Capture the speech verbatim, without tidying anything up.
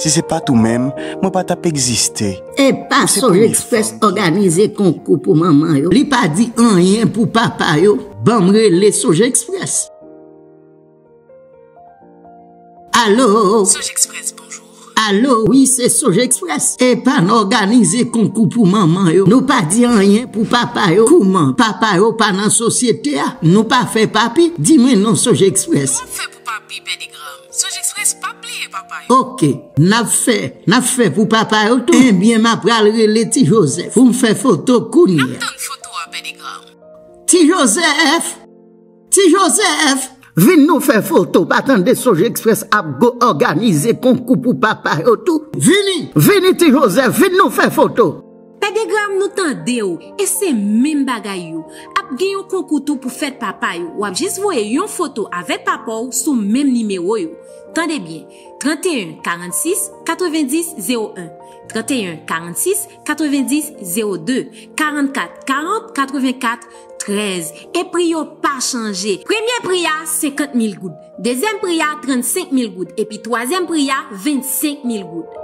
Si se pa t ou menm, mwen pa t ap egziste. Epa Soje Express òganize konkou pou manman yo. Li pa di anyen pou papa yo. Ban m rele Soje Express. Alo? Soje Express, bonjou. Alo, wi, se Soje Express. Epa n òganize konkou pou manman yo. Nou pa di anyen pou papa yo. Kouman? Papa yo pa nan sosyete a. Nou pa fè papi? Di mwen non, Soje Express. Kòman fè pou papi, Pè Degram? Soje Express p ap bliye papa yo. Ok, n ap fè, n ap fè pou papa yo tou. Ebyen, m ap pral rele Ti Jozèf pou m fè foto kounye a. N ap tann foto a, Pè Degram. Ti Jozèf! Ti Jozèf! Vin nou fè foto, pa tande Soje Express ap go òganize konkou pou papa yo tou. Vini! Vini, Ti Jozèf, vin nou fè foto! Pè Degram, nou tande w, e se menm bagay yo. Ap gen yon konkou tou pou fèt papa yo. W ap jis voye yon foto avèk papa w sou menm nimewo yo. Tande byen, trannteyen karannsis katrevendis zewo en, trannteyen karannsis katrevendis zewo de, karannkat karant katrevenkat trèz. E pri yo pa chanje. Premye pri a, senkant mil goud. Dezyèm pri a, trannsenk mil goud. Epi twazyèm pri a, vennsenk mil goud.